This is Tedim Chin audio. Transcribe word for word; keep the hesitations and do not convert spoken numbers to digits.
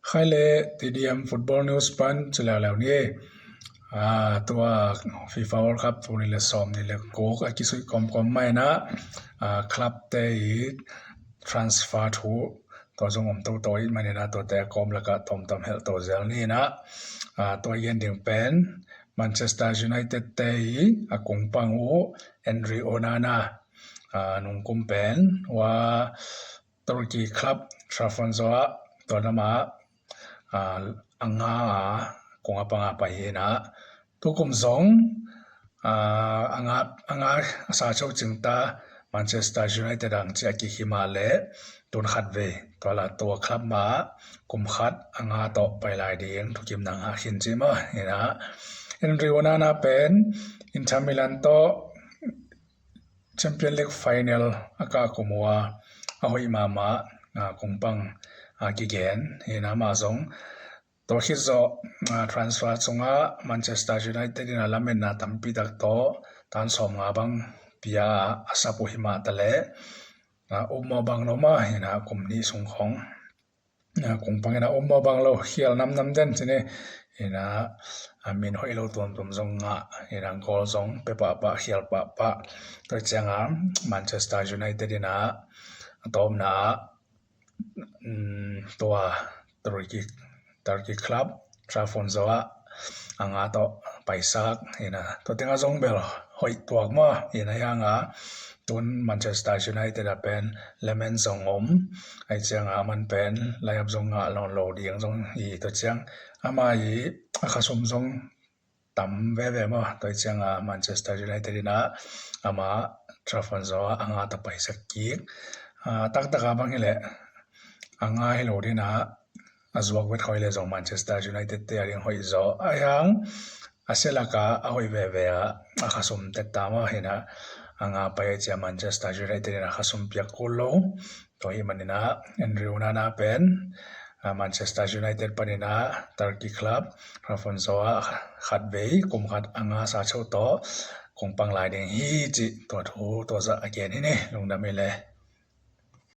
Khai le T D M Football News pan ci leuleu ni. Tua FIFA World Cup tul nih le sawm nih le guk a kisuih kawmkawm mah in ah, club te i transfer thu tua zong om toto ahih manin ah, tuate a kawm lakah tawmtawm helh to zel ni in ah, tua i gen ding pen Manchester United te i a kungpang uh Andriy Onana, nungkum pen ua Turkey club Trabzonspor ah tua lamah a nga a kung a panga pai hi in ah, tukum zong a nga a sa chauh cingta Manchester United ang ci a kik hi mah leh tun khat vei tua la tua club mah kum khat a nga tawh pai lai ding thukim nang a khin ci mah hi in ah, Andriy Onana pen Inter Milan tawh Champion League final a kah kum uh a hoih mahmah kungpang a kigen hi in ah, amah zong tua khit zawh transfer sungah Manchester United in a lametna tampi tak tawh tan sawm nga bang pia a sap uh hi mah taleh, um mawh bang lo mah hi in ah, kum nih sung khong kungpang in a um mawh bang lo, khial namnam den ci ni. Hi in ah, a min hoih lo tuamtuam zong ngah hi in ah, goal zong pe pahpah, khial pahpah. Tua ciangah Manchester United in ah a tawpna tua Turkey Turkey club Trabzonspor ah a nga tawh paisak hi in ah, tua tengah zong bel hoih tuak mah hi in ah, hiang a tun Manchester United a pen Lemans zong om, ahih ciangah aman pen layap zong ngah lawn lo ding zong hi. Tua ciang ama i a khasum zong tam veve maw, tua ciangah Manchester United in ah ama Trabzonspor ah a nga tawh paisak kik. Taktak a bang hi leh a nga hi lo ding in ah, a zuak vet khawng hi leh zong Manchester United te a ding hoih zaw a, hiang a sia lak a a hoih veve a a khasum tetta maw hi in ah, a nga pai a cia Manchester United in a khasum piak kul lo. Tua ahih manin ah Andriy Onana pen Manchester United panin ah Turkey club Trabzonspor ah khat vei kum khat a nga sa chauh tawh kungpang lai ding hi cih tua thu tua zah a gen hi ni. Lungdam hi le.